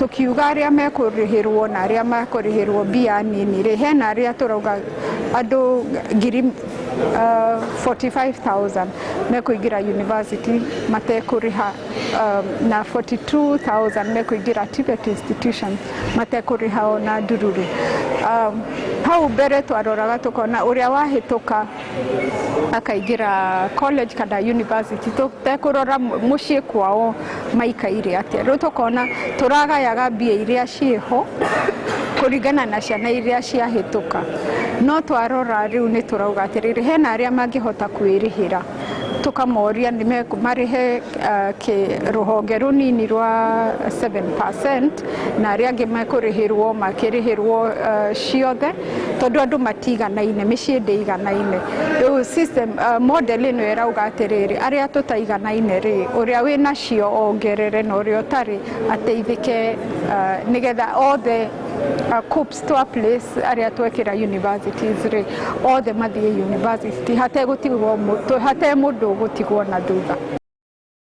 Tũkiuga arĩa mekũrĩhĩrwo na arĩa makũrĩhĩrwo mbia nini rĩ, hena arĩa tũrauga andũ ngiri 45,000 mekũingĩra university matekũrĩha, na 42,000 mekũingĩra TVET institution matekũrĩha ona ndururu. Hau mbere twaroraga tũkona ũrĩa wahĩtũka akaingĩra college kana university tũtekũrora mũciĩ kwao maikaire atĩa. Rĩu tũkona tũragayaga mbia iria ciĩho kũringana na ciana iria ciahĩtũka, no twarora rĩu nĩ tũrauga atĩrĩrĩ, hena arĩa mangĩhota kwĩrĩhĩra, tũkamoria nĩ marĩhe rũhonge rũnini rwa 7%, na arĩa angĩ mekũrĩhĩrwo makĩrĩhĩrwo ciothe, tondũ andũ matiganaine, mĩciĩ ndĩiganaine. Rĩu system, model ĩno ĩrauga atĩrĩrĩ, arĩa tũtaiganaine rĩ, ũrĩa wĩnacio ongerere na ũrĩa ũtarĩ ateithĩke, nĩgetha othe KUCCPS twa place arĩa twekĩra universities rĩ, othe mathiĩ university hategũtigwo, hate mũndũ ũgũtigwo na thutha.